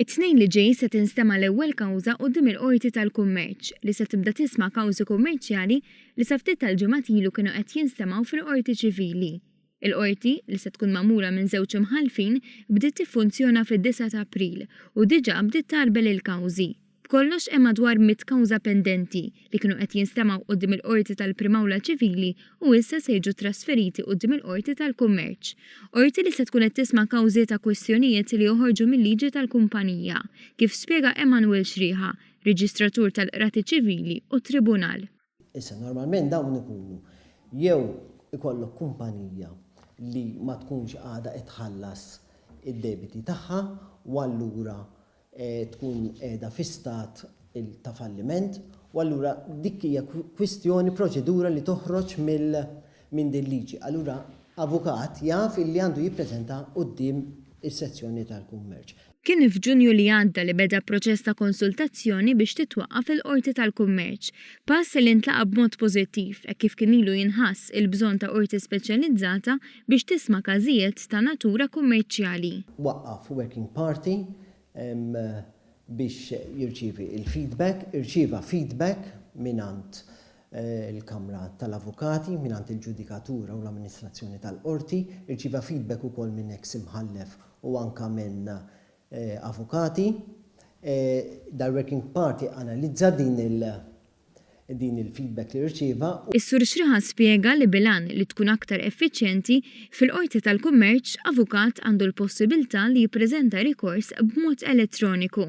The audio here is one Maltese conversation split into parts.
It-Tnejn li ġej se tinstema' l-ewwel kawża quddiem il-Qorti tal-Kummerċ li se tibda tisma' kawżi kummerċjali li sa ftit tal-ġimgħat ilu kienu qed jinstemgħu fil-Qorti Ċivili. Il-Qorti, li se tkun magħmula minn żewġ imħallfin, bdiet tiffunzjona fid-disgħa ta' April u diġà bdiet tgħarbel il-kawżi. B'kollox hemm madwar mitt kawża pendenti li kienu qed jinstemgħu quddiem il-Qorti tal-Prim'Awla Ċivili u issa se jiġu trasferiti quddiem il-Qorti tal-Kummerċ. Qorti li se tkun qed tisma' kawżi ta' kwistjonijiet li joħorġu mil-liġi tal-kumpanija, kif spjega Emanuel Xrieħa, Reġistratur tal-Qrati Ċivili u Tribunal. Issa normalment dawn ikunu jew ikollok kumpanija li ma tkunx għadha qed tħallas id-debiti tagħha u allura tkun qiegħda fi stat ta' falliment u allura dik hija kwistjoni proċedura li toħroġ mill minn din liġi. Allura avukat jaf illi għandu jippreżenta quddiem is-sezzjoni tal-kummerċ. Kien f'Ġunju li għadda li beda proċess ta' konsultazzjoni biex titwaqqaf il-Qorti tal-Kummerċ, pass li ntlaqa' b'mod pożittiv hekk kif kien ilu jinħass il-bżonn ta' qorti speċjalizzata biex tisma' każijiet ta' natura kummerċjali. Waqqaf working party biex jirċievi l-feedback, irċieva feedback mingħand il-Kamra tal-Avukati, mingħand il-ġudikatura u l-amministrazzjoni tal-Qorti, irċieva feedback ukoll minn eks imħallef u anke minn avukati. Dal-working party analizza din il- din il-feedback li rċieva. Is-Sur Xriħa spjega li bil-għan li tkun aktar effiċjenti, fil-Qorti tal-Kummerċ, avukat għandu l-possibilità li jippreżenta rikors b'mod elettroniku.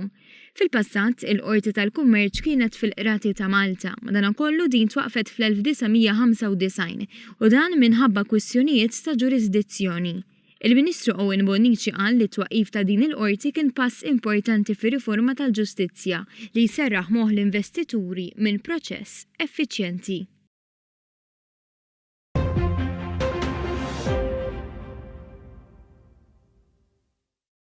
Fil-passat, il-Qorti tal-Kummerċ kienet fil-Qrati ta' Malta, madankollu din twaqqfet fl-1995 u dan minħabba kwistjonijiet ta' ġurisdizzjoni. Il-Ministru Owen Bonnici qal li t-twaqqif ta' din il-Qorti kien pass importanti fir-riforma tal-ġustizzja li jserraħ moħħ l-investituri minn proċess effiċjenti.